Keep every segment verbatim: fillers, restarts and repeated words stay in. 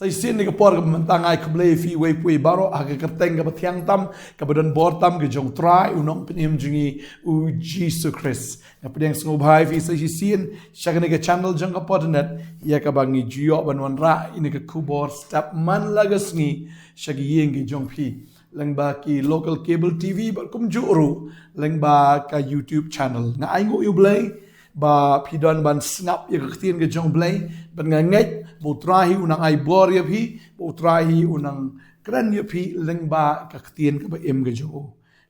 Sa shisien ha kane ka por kaba mynta nga ai khublei ïa phi uwei pa uwei baroh ha ka kyrteng kaba thiang tam, kaba don bor tam ka jong U Trai, U Nongpynim jong ngi U Jisu Khrist. Nga pdiang sngewbha ïa phi sa shisien sha kane ka channel jong ka Podnet, ïa kaba ngi ju ïoh ban wanrah ïa kane ka khubor step man la ka sngi sha ki ïing ki jong phi, lyngba ki local cable T V bad kumjuh ruh lyngba ka YouTube channel. Nga ainguh ïa U Blei ba phi don ban sngap ïa ka ktien ka jong U Blei, bad nga ngeit ba U Trai hi un nang ai bor ïa phi, ba U Trai hi un nang kren ïa phi lyngba ka ktien kaba im ka jong u.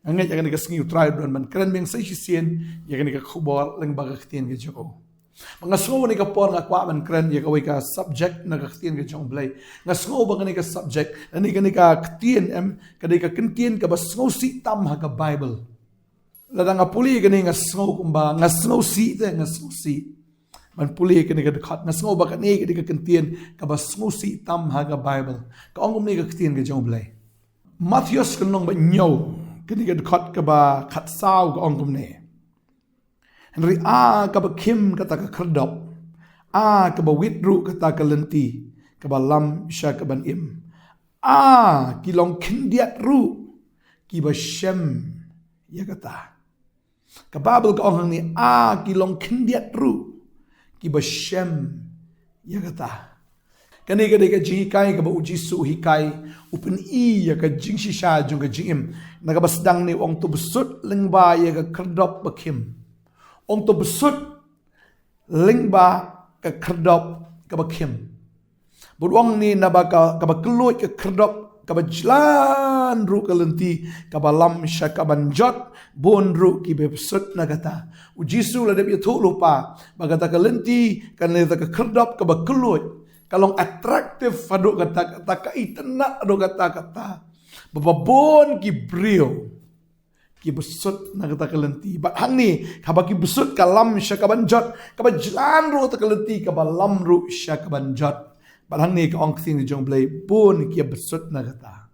Nga ngeit ïa kane ka sngi U Trai u don ban kren biang sa shisien ïa kane ka khubor lyngba ka ktien ka jong u. Ba nga sngew ha kane ka por nga kwah ban kren ïa kawei ka subject na ka ktien ka jong U Blei. Nga sngew ba kane ka subject, lane kane ka ktien em, ka dei ka ktien kaba sngewsih tam ha ka Bible. Lada nga pule ïa kane nga sngew kumba, nga sngewsih te, nga sngewsih ban pule ïa kane ka dkhot. Nga sngew ba kane ka dei ka ktien kaba sngewsih tam ha ka Bible. Ka ong kumne ka ktien ka jong U Blei. Mathaios ka lynnong ba hynñiew, kane ka dkhot kaba khatsaw ka ong kumne: Hynrei A kaba khim kata ka khyrdop, A kaba wit ruh kata ka lynti kaba lam sha kaban im, A ki long khyndiat ruh kiba shem ïa kata. Ka Bible ka ong hangne, A ki long khyndiat ruh kiba shem ïa kata. Kane ka dei ka jinghikai kaba U Jisu u hikai, u pyni ïa ka jingshisha jong ka jingim. Na kaba sdang ne u ong, to bsut lyngba ïa ka khyrdop ba khim. Ong to bsut lyngba ka khyrdop kaba khim. Bad u ong ne, naba ka, kaba kylluid ka khyrdop, kaba jlan ruh ka lynti kaba lam sha kaban jot, bun ruh kiba bsut na kata. U Jisu u la dep ïathuh lypa ba kata ka lynti, kane ka khyrdop kaba kylluid, ka long attractive haduh katta katta, ka itynnad haduh katta katta, ba, ba bun ki briew ki bsut na kata ka lynti. Bad hangne, haba ki bsut ka lam sha kaban jot, kaba jlan ruh kata ka lynti kaba lam ruh sha kaban jot. Bad hangne ka ong ka ktien ka jong U Blei, bun ki bsut na kata.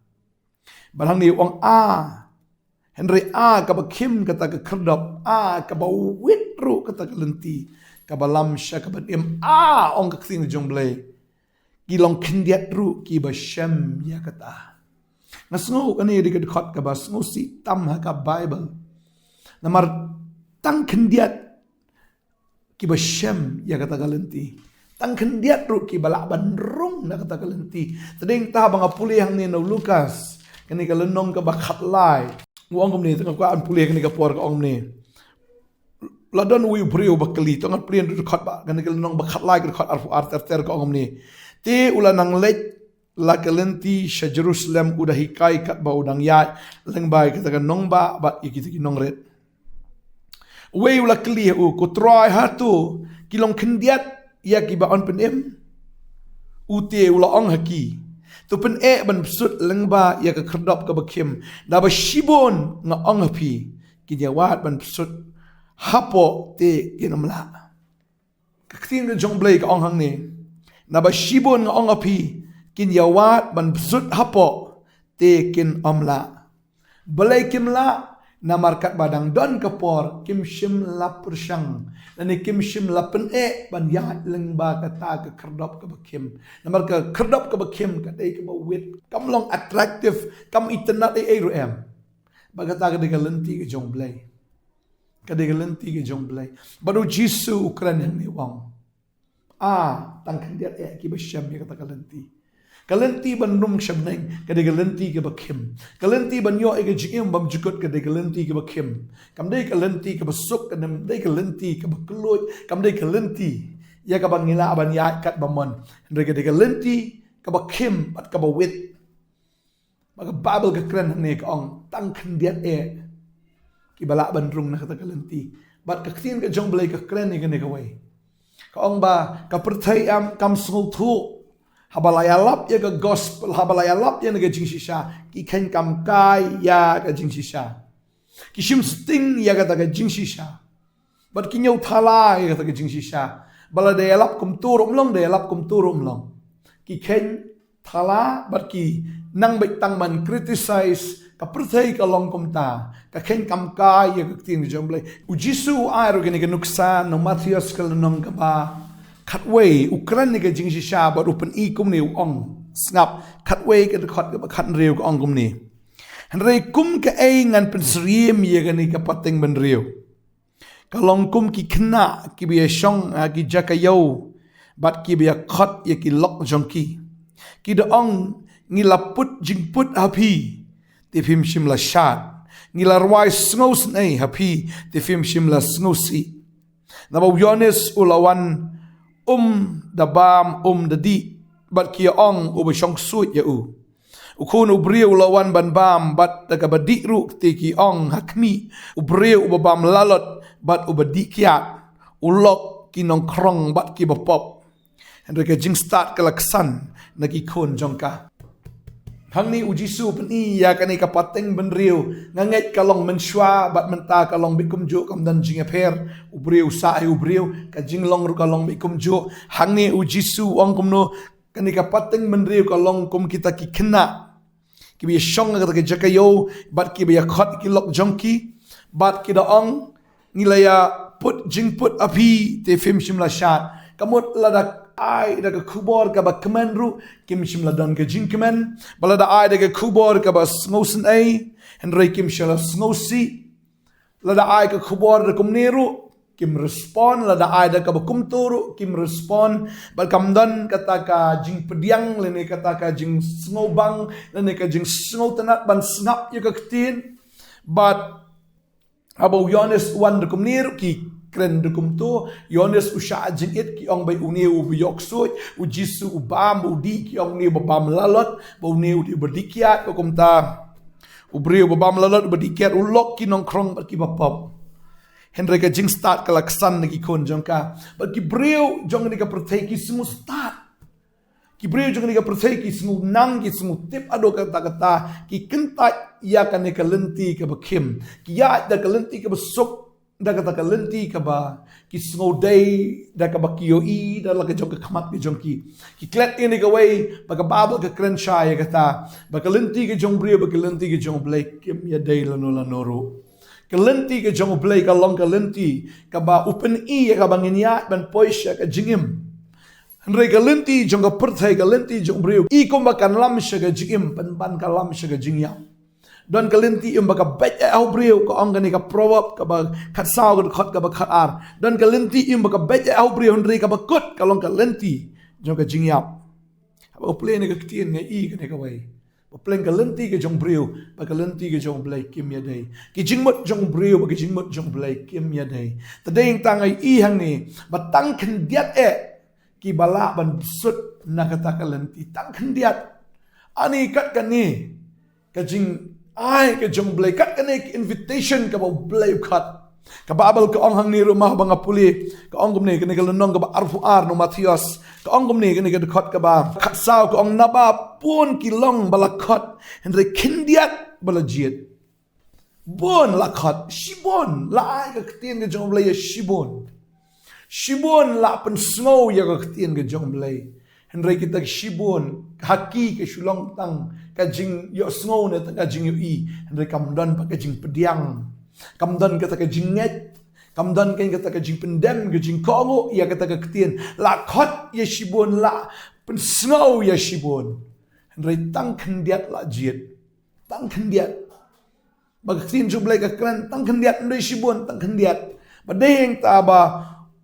Bad hangne u ong, A, hynrei A kaba khim kata ka khyrdop, A kaba wit ruh kata ka lynti kaba lam sha kaban im, A, ong ka ktien ka jong U Blei, ki long khyndiat ruh kiba shem ïa kata. Nga sngew kane ka dei ka dkhot kaba sngewsih tam ha ka Bible. Namar tang khyndiat kiba shem ïa kata ka lynti, tang khyndiat ruh kiba lah ban rung na kata ka lynti. Te dei kata ba nga pule hangne na u Lukas, kane ka lynnong kaba khatlai. U ong kumne, te nga kwah ban pule kane ka por, ka ong kumne. La don uwei u briew ba kylli, to ngan pule na u dkhot ba, kane ka lynnong ba khatlai, ka dkhot arphew ar ter ter, ka ong kumne: Te u la nang leit la ka lynti sha Jerusalem, u da hikai katba u dang ïaid lyngba ïa kata ka nongbah bad ïa kita ki nongrit. Uwei u la kylli ha u, Ko Trai, hato ki long khyndiat ïa kiba yn pynim? U te u la ong ha ki, To pyneh ban bsut lyngba ïa ka khyrdop kaba khim. Naba shibun nga ong ha phi, kin ïa wad ban bsut hapoh te kin ym lah. Ka ktien ka jong U Blei ka ong hangne, naba shibun nga ong ha phi, kin ïa wad ban bsut hapoh te kin ym lah. Balei kim lah? Namar katba dang don ka por kim shym la pyrshang, lane kim shym la pyneh ban ïaid lyngba kata ka khyrdop kaba khim. Namar ka khyrdop kaba khim ka dei kaba wit, kam long attractive, kam itynnad ei ei ruh em. Bad kata ka dei ka lynti ka jong U Blei. Ka dei ka lynti ka jong U Blei. Bad U Jisu u kren hangne, u ong, A, tang khyndiat eh kiba shem ïa kata ka lynti. Ka lynti ban rung sha bneng ka dei ka lynti kaba khim. Ka lynti ban ïoh ïa ka jingim bymjukut ka dei ka lynti kaba khim. Kam dei ka lynti kaba suk, kam dei ka lynti kaba kylluid, kam dei ka lynti ïa kaba ngi lah ban ïaid katba mon. Hynrei ka dei ka lynti kaba khim bad kaba wit. Ba ka Baibl ka kren hangne, ka ong, tang khyndiat eh kiba lah ban rung na kata ka lynti. Bad ka ktien ka jong U Blei ka kren ïa kane kawei. Ka ong ba ka pyrthei em kam sngewthuh. Haba la ïalap ïa ka gospel, haba la ïalap ïa kane ka jingshisha, ki kheiñ kam kai ïa ka jingshisha. Ki shim sting ïa kata ka jingshisha. Bad ki ñiew thala ïa kata ka jingshisha. Ba la da ïalap kumto ruh ym long, da ïalap kumto ruh ym long. Ki kheiñ thala bad ki nang beit tang ban criticize, ka pyrthei ka long kumta. Ka kheiñ kam kai ïa ka ktien ka jong U Blei. U Jisu u ai ruh kane ka nuksa na u Mathaios ka lynnong kaba khatwei, u kren ïa ka jingshisha bad u pyni kumne, u ong, Sngap, khatwei ka dkhot kaba khathynriew ka ong kumne. Hynrei kum kaei ngan pynsyriem ïa kane ka pateng bynriew? Ka long kum ki khynnah kiba ïashong ha ki jaka ïew, bad kiba ïakhot ïa ki lok jong ki. Ki da ong, ngi la put jingput ha phi, te phim shym la shad. Ngi la rwai sngewsynei ha phi, te phim shym la sngewsih. Naba u Ïoannis u la wan, um da bam, um da dih, bad ki ong, uba shong suit ïa u. U Khun u briew u la wan ban bam, bad da kaba dih ruh te ki ong ha khmih, u briew uba bam lalot bad uba dih kiad, u lok ki nongkhrong bad kiba pop. Hynrei ka jingstad ka la ksan na ki khun jong ka. Hangne u Jisu u pyni ïa kane ka pateng bynriew, nga ngeit ka long mynshuwa bad mynta ka long beit kumjuh, kam don jingïapher, u briew sah ïa u briew, ka jinglong ruh ka long beit kumjuh. Hangne u Jisu u ong kumno, kane ka pateng bynriew ka long kum kita ki khynnah kiba ïashong ha kata ka jaka ïew, bad kiba ïakhot ki lok jong ki, bad ki da ong, ngi la ïa put jingput ha phi, te phim shym la shad. Ka mut lada ai da ka khubor kaba kmen ruh, kim shym la don ka jingkmen. Bad lada ai da ka khubor kaba sngewsynei, hynrei kim shym la sngewsih. Lada ai ka khubor da kumne ruh, kim respond. Lada ai da kaba kumto ruh, kim respond. Bad kam don kata ka jingpdiang lane kata ka jingsngewbang lane ka jingsngewtynnat ban sngap ïa ka ktien. Bad haba u Ïoannis u wan da kumne ruh ki kren da kumto. Ïoannis u shah jingit, ki ong ba une uba ïoh ksuid, u Jisu u bam, u dih, ki ong une uba bam lalot, ba une u dih, uba dih kiad, ba kumta. U briew uba bam lalot, uba dih kiad, u lok ki nongkhrong bad kiba pop. Hynrei ka jingstad ka la ksan na ki khun jong ka. Bad ki briew jong kane ka pyrthei ki sngewstad. Ki briew jong kane ka pyrthei ki sngew nang, ki sngew tip haduh katta katta, ki kyntait ïa kane ka lynti kaba khim. Ki ïaid da ka lynti kaba suk, da kata ka lynti kaba ki sngew dei, da kaba ki ïohi da la ka jong ka khmat ka jong ki. Ki klet ïa kane kawei, ba ka Baibl ka kren shai ïa kata, ba ka lynti ka jong u briew bad ka lynti ka jong U Blei kim ïadei lano lano ruh. Ka lynti ka jong U Blei ka long ka lynti kaba u pyni ïa kaba ngin ïaid ban poi sha ka jingim. Hynrei ka lynti jong ka pyrthei, ka lynti jong u briew, i kumba kan lam sha ka jingim, pynban ka lam sha ka jingïap. Don ka lynti im ba ka beit eh ha u briew, ka ong kane ka Proverb kaba khatsaw, ka dkhot kaba khatar. Don ka lynti im ba ka beit eh ha u briew, hynrei kaba kut ka long ka lynti jong ka jingïap. Haba u pule na ka ktien nga i kane kawei, ba pleng ka lynti ka jong u briew bad ka lynti ka jong U Blei kim ïadei. Ki jingmut jong u briew bad ki jingmut jong U Blei kim ïadei. Te dei hangta nga i hangne ba tang khyndiat eh kiba lah ban sut na kata ka lynti, tang khyndiat. Ani kat kane ka jingai ka jong U Blei, kat kane ka invitation kaba U Blei u khot. Ka Baibl ka ong hangne ruh ma, haba nga pule, ka ong kumne, kane ka lynnong kaba arphew ar na u Mathaios, ka ong kumne, kane ka dkhot kaba khatsaw, ka ong, naba bun ki long ba la khot, hynrei khyndiat ba la jied. Bun la khot, shibun la ai ka ktien ka jong U Blei ïa shibun. Shibun la pynsngew ïa ka ktien ka jong U Blei. Hynrei kita ki shibun, ha ki ka shu long tang ka jingïohsngew ne tang ka jingïohi. Hynrei kam don pat ka jingpdiang. Kam don kata ka jingngeit. Kam don kata ka jingpyndem, ka jingkohnguh ïa kata ka ktien. La khot ïa shibun, la pynsngew ïa shibun. Hynrei tang khyndiat la jied. Tang khyndiat. Ba ka ktien jong U Blei ka kren tang khyndiat, ym dei shibun, tang khyndiat. Ba dei hangta ba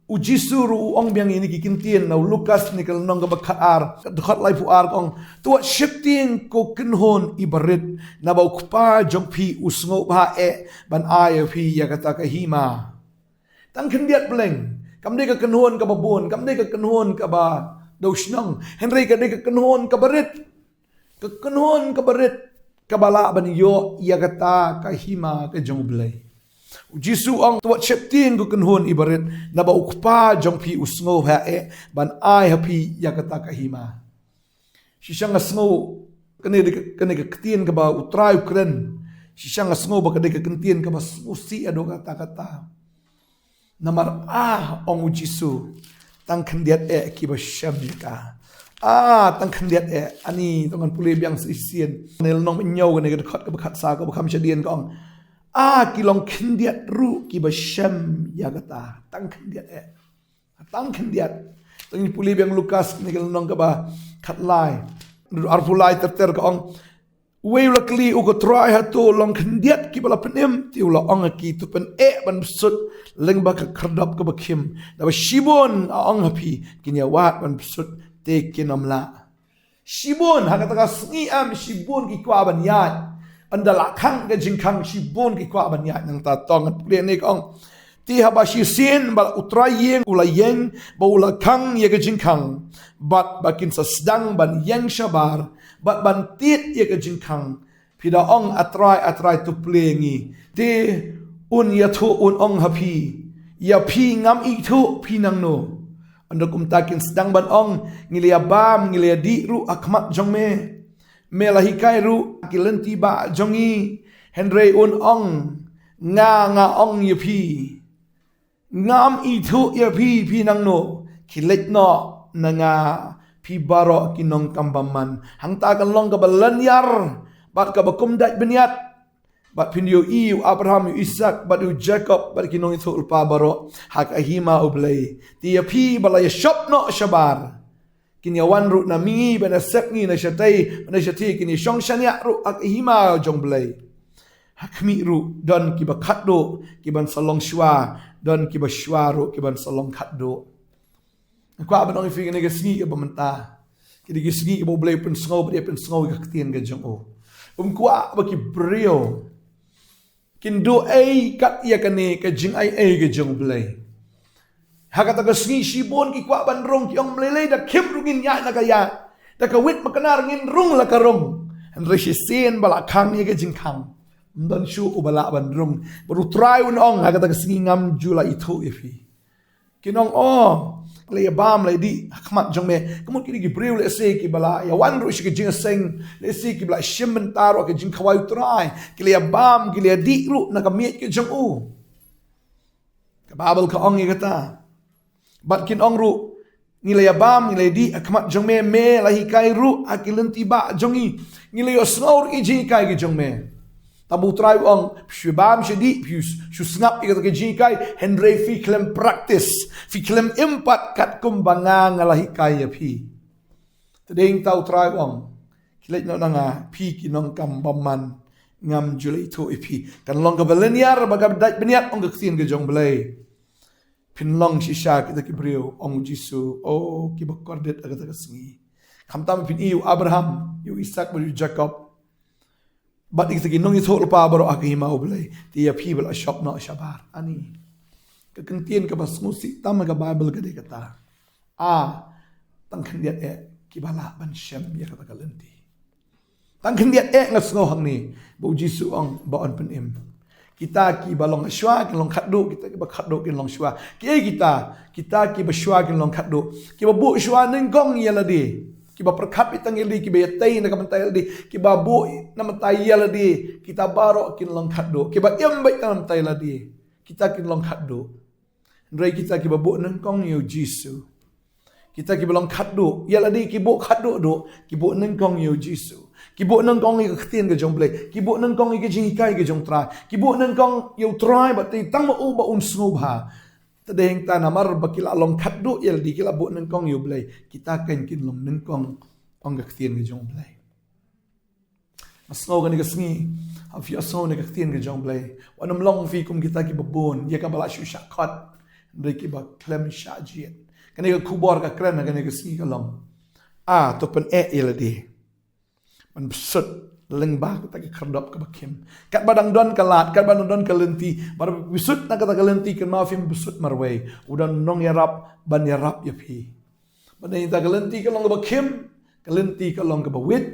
u Jisu ruh u ong biang ïa kine ki ktien na u Lukas ne ka lynnong kaba khatar, ka dkhot laiphew ar, ka ong, to wat sheptieng ko kynhun iba rit, naba u Kpa jong phi u sngewbha eh ban ai ïa phi ïa kata ka hima. Tang khyndiat pleng. Kam dei ka kynhun kaba bun, kam dei ka kynhun kaba dewshnong, hynrei ka dei ka kynhun kaba rit. Ka kynhun kaba rit kaba lah ban ïoh ïa kata ka hima ka jong U Blei. U Jisu u ong, to wat sheptieng ko kynhun iba rit, naba u Kpa jong phi u sngewbha eh ban ai ha phi ïa kata ka hima. Shisha nga sngew kane, kane ka ktien kaba U Trai u kren, shisha nga sngew ba ka dei ka ktien kaba sngewsih haduh katta katta. Namar ah, ong u Jisu, tang khyndiat eh kiba shem ïa ka. Ah, tang khyndiat eh, ani to ngan pule biang shisien. Ne lynnong ba hynñiew, kane ka dkhot kaba khatsaw kaba kham shadien, ka ong, ah, ki long khyndiat ruh kiba shem ïa kata. Tang khyndiat eh. Tang khyndiat. To ngin pule biang Lukas, ne ka lynnong kaba khatlai. Arphew lai ter ter ka ong, wei u la kylli u, ko Trai, hato long khyndiat kiba la pynim? Te u la ong ha ki, to pyneh ban bsut lyngba ka khyrdop kaba khim. Naba shibun, nga ong ha phi, kin ïawad ban bsut te kin ym lah. Shibun, ha kata ka sngi em shibun ki kwah ban ïaid. Ynda la khang ka jingkhang, shibun ki kwah ban ïaid. Nangta tang ngan pule ne ka ong, te haba shisien ba u trai ïing u la ïeng ba u la khang ïa ka jingkhang, bad ba kin sa sdang ban ïeng shabar bad ban tied ïa ka jingkhang, phi da ong, A Trai, A Trai, to plie ngi. Te un ïathuh, un ong ha phi, ïa phi, ngam ithuh phi nangno. Ynda kumta kin sdang ban ong, ngi la ïa bam, ngi la ïa dih ruh ha khmat jong me, me la hikai ruh ha ki lynti bah jong ngi. Hynrei un ong, nga, nga ong ïa phi, ngam ithuh ïa phi, phi nangno. Khie leit noh na nga, phi baroh ki nongkam bymman. Hangta kan long kaba lynñiar bad kaba kum dait bniat. Bad phin ïohi ïa u Abraham, ïa u Isaak bad ïa u Jakob bad ki nongïathuhlypa baroh ha ka hima U Blei. Te ïa phi ba la ïa shop noh shabar, kin ïa wan ruh na mihngi ban ïa sep ngi na shatei, na shatei, kin ïa shong shaniah ruh ha ka hima jong U Blei. Ha khmih ruh don kiba khatduh kiban sa long shuwa, don kiba shuwa ruh kiban sa long khatduh. Nga kwah ban ong ïa phi kane ka sngi kaba mynta, kine ki sngi kiba U Blei u pynsngew bad ïa pynsngew ïa ka ktien ka jong u. Um kwah ba ki briew kin duh ei kat ïa kane ka jingaiei ka jong U Blei. Ha kata ka sngi shibun ki kwah ban rung, ki ong, lei lei da khim ruh ngin ïaid la ka ïaid, da ka wit makna ruh ngin rung la ka rung. Hynrei shisien ba la khang ïa ka jingkhang, ym don shuh uba lah ban rung. Bad U Trai un ong, ha kata ka sngi ngam ju la ithuh ïa phi. Kin ong, oh, la ïa bam, la ïa dih ha khmat jong me. Ka mut kine ki briew lehse kiba la ïa wan ruh sha ka jingïaseng, lehse kiba la shim bynta ruh ha ka jingkhawai U Trai, ki la ïa bam, ki la ïa dih ruh na ka miej ka jong u. Ka Baibl ka ong ïa kata. Bad kin ong ruh, ngi la ïa bam, ngi la ïa dih ha khmat jong me, me la hikai ruh ha ki lynti bah jong ngi. Ngi la ïohsngew ruh ki jinghikai ki jong me. Tangba U Trai u ong, phi shu bam shu dih, phi shu sngap ïa kata ka jinghikai, hynrei phi khlem practice, phi khlem im pat katkum ba nga, nga la hikai ïa phi. Te dei hangta U Trai u ong, khie leit noh na nga, phi ki nongkam bymman, ngam ju la ithuh ïa phi. Kan long kaba lynñiar bad kaba dait bniat, ong ka ktien ka jong U Blei. Phin long shisha kita ki briew, ong U Jisu, oh, kiba kordit ha kata ka sngi. Khamtam phin ïohi ïa u Abraham, ïa u Isaak bad ïa u Jakob, bad ïa kita ki nongïathuhlypa baroh ha ka hima U Blei. Te ïa phi ba la shop noh shabar, ani. Ka ktien kaba sngewsih tam ha ka Baibl ka dei kata. A, tang khyndiat eh kiba lah ban shem ïa kata ka lynti. Tang khyndiat eh nga sngew hangne ba U Jisu u ong ba un pynim. Kita kiba long shuwa kin long khatduh, kita kiba khatduh kin long shuwa. Kiei kita? Kita kiba shuwa kin long khatduh. Kiba buh shuwa nyngkong ïa lade, kiba pyrkhat beit tang ïa lade, kiba ïatei na ka bynta ïa lade, kiba buh na ka bynta ïa lade, kita baroh kin long khatduh. Kiba im beit tang na ka bynta ïa lade, kita kin long khatduh. Hynrei kita kiba buh nyngkong ïa U Jisu, kita kiba long khatduh, ïa lade ki buh khatduh duh, ki buh nyngkong ïa U Jisu, ki buh nyngkong ïa ka ktien ka jong U Blei, ki buh nyngkong ïa ka jinghikai ka jong U Trai, ki buh nyngkong ïa U Trai, bad te tang ma u ba un sngewbha. Te dei hangta namar ba ki la long khatduh ïa lade, ki la buh nyngkong ïa U Blei, kita kan kin long nyngkong, ong ka ktien ka jong U Blei. Nga sngew kane ka sngi, ha phi ïa sngew ne ka ktien ka jong U Blei. Wat nym long phi kum kita kiba bun, ïa kaba la shu shah khot, hynrei kiba khlem shah jied. Kane ka khubor ka kren ha kane ka sngi ka long, a, to pyneh ïa lade ban bsut lyngba kata ka khyrdop kaba khim. Katba dang don ka lad, katba dang don ka lynti, bad phi bsut na kata ka lynti, kynmaw phim bsut marwei. U don nongïarap ban ïarap ïa phi. Bad ïa kata ka lynti ka long kaba khim, ka lynti ka long kaba wit.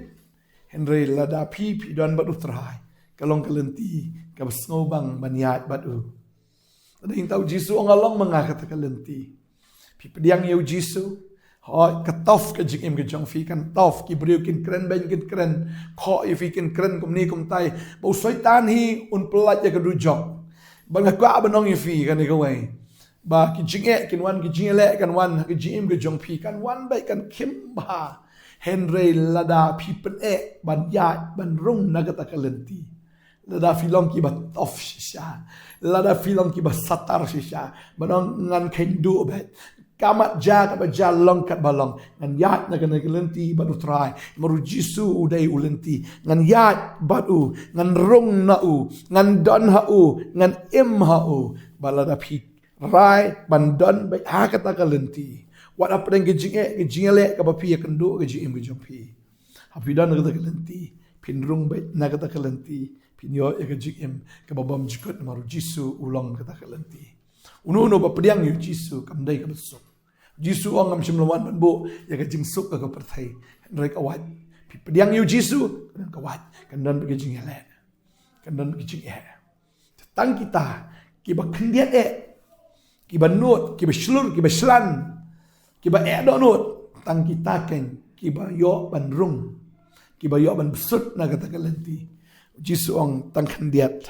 Hynrei lada phi, phi don bad U Trai, ka long ka lynti kaba sngewbang ban ïaid bad u. Te dei hangta U Jisu u ong, nga long ma nga kata ka lynti. Phi pdiang ïa U Jisu, hooid, ka tough ka jingim ka jong phi, kan tough, ki briew kin kren beiñ, kin kren khoh ïa phi, kin kren kumne kumtai. Ba u Soitan hi un pyllait ïa ka dujok. Bad nga kwah ban ong ïa phi kane kawei, ba ki jingeh kin wan, ki jingïaleh kan wan ha ka jingim ka jong phi, kan wan beit, kan khim bha. Hynrei lada phi pyneh ban ïaid ban rung na kata ka lynti, lada phi long kiba tough shisha, lada phi long kiba satar shisha, ban ong ngan kheiñ duh beit, Ka mat ja kaba ja long katba long. Ngan ïaid na kane ka lynti bad u Trai. Namar u Jisu u dei u lynti. Ngan ïaid bad u. Ngan rung na u. Ngan don ha u. Ngan im ha u. Bad lada phi rai ban don beit ha kata ka lynti. Wat hapdeng ka jingeh, ka jingeh kaba phi ïakynduh ka jingim ka jong phi. Ha phi don na kata ka lynti, phin rung beit na kata ka lynti, phin ïoh ïa ka jingim kaba bymjukut namar u Jisu u long kata ka lynti. Uno uno ba pdiang ïa u Jisu kam dei kaba suk. Jisu ong ngam shym la wan ban buh ïa ka jingsuk ha ka pyrthei. Hynrei ka wait. Phi pdiang ïa u Jisu, kan don ka wait, kan don ka jingeh. Kan don ka jingeh. Tang kita kiba khyndiat eh, kiba nud, kiba shlur, kiba shlan, kiba eh dohnud, tang kita keiñ kiba ïoh ban rung, kiba ïoh ban bsut na kata ka lynti. Jisu ong tang khyndiat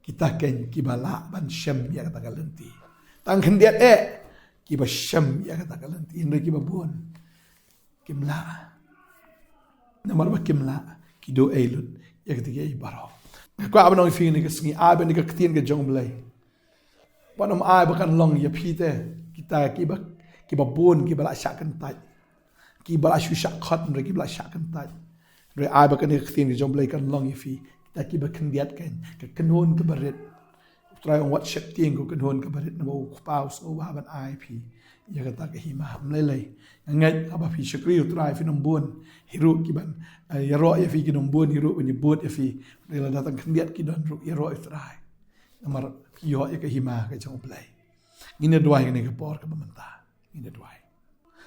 kita keiñ kiba lah ban shem ïa kata ka lynti. Tang khyndiat eh kiba shem ïa kata ka lynti, hynrei kiba bun kim lah. Namar ba kim lah, ki duh ei lut ïa kata kaei baroh. Nga kwah ban ong ïa phi kane ka sngi, ai ba kane ka ktien ka jong U Blei. Wat nym ai ba kan long ïa phi te, kita kiba, kiba bun kiba la shah kyntait, kiba la shu shah khot, hynrei kiba la shah kyntait. Hynrei ai ba kane ka ktien ka jong U Blei kan long ïa phi, kita kiba khyndiat keiñ, ka kynhun kaba rit. U Trai ong wat sheptieng ko kynhun kaba rit, namar u Kpa u sngewbha ban ai ïa phi ïa kata ka hima. Ym lei lei, nga ngeit haba phi shakri U Trai phin ym bun hi ruh ki ban, eh, ïaroh ïa phi, kin ym bun hi ruh ban ïabud ïa phi. Hynrei lada tang khyndiat ki don ruh, ïaroh ïa U Trai. Namar phi ïoh ïa ka hima ka jong U Blei. Ngin ïa duwai kane ka por kaba mynta. Ngin ïa duwai.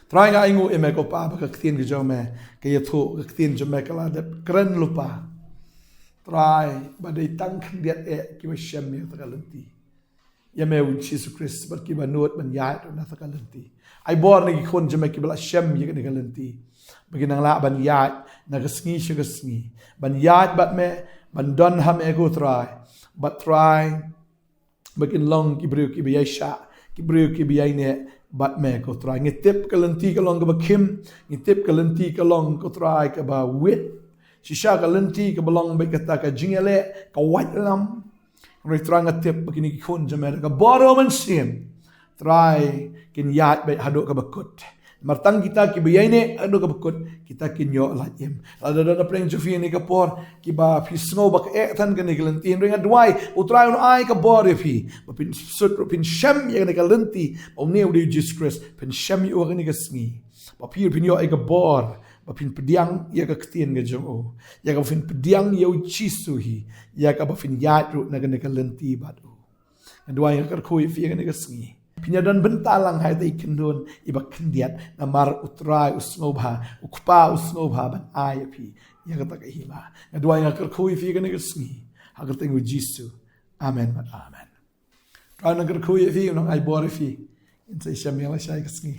Trai, nga ainguh ïa me ko Pa ba ka ktien ka jong me ka ïathuh, ka ktien jong me ka la dep kren lypa. Trai, ba dei tang khyndiat eh kiba shem ïa kata ka lynti. Ïa me u Jisu Khrist bad kiba nud ban ïaid ruh na kata ka lynti. Ai bor na ki khun jong me kiba la shem ïa kane ka lynti, ba kin nang lah ban ïaid na ka sngi sha ka sngi, ban ïaid bad me, ban don ha me ko Trai. Bad Trai, ba kin long ki briew kiba ïaishah, ki briew kiba ïaineh bad me ko Trai. Ngi tip ka lynti ka long kaba khim, ngi tip ka lynti ka long ko Trai kaba wit. Shisha ka lynti kaba long bad kata ka jingïaleh, ka waitlam. Hynrei Trai, nga tip ba kine ki khun jong me da ka bor u Mynsiem, Trai, kin ïaid beit haduh kaba kut. Namar tang kita kiba ïaineh haduh kaba kut, kita kin ïoh lait im. Lada don hapdeng jong phi kane ka por kiba phi sngew ba ka eh than kane ka lynti, hynrei nga duwai U Trai un ai ka bor ïa phi ba phin sut ruh, phin shem ïa kane ka lynti, ba une u dei u Jisu Khrist, phin shem ïa u ha kane ka sngi. Ba phi ruh phin ïoh ïa ka bor ba phin pdiang ïa ka ktien ka jong u, ïa kaba phin pdiang ïa u Jisu hi, ïa kaba phin ïaid ruh na kane ka lynti bad u. Nga duwai, nga kyrkhu ïa phi ïa kane ka sngi. Phin ïa don bynta lang ha ita i khyndon iba khyndiat, namar U Trai u sngewbha, U Kpa u sngewbha ban ai ïa phi ïa kata ka hima. Nga duwai, nga kyrkhu ïa phi ïa kane ka sngi ha ka kyrteng U Jisu. Amen bad amen. Trai un nang kyrkhu ïa phi, un nang ai bor ïa phi. Ngin sa ïashem ïa lashai ka sngi.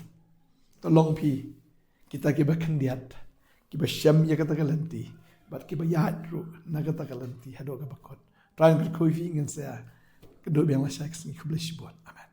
To long phi kita kiba khyndiat, kiba shem ïa kata ka lynti bad kiba ïaid ruh na kata ka lynti haduh kaba kut. Trai un kyrkhu ïa phi, ngin sa ïakynduh biang lashai ka sngi. Khublei shibun. Amen.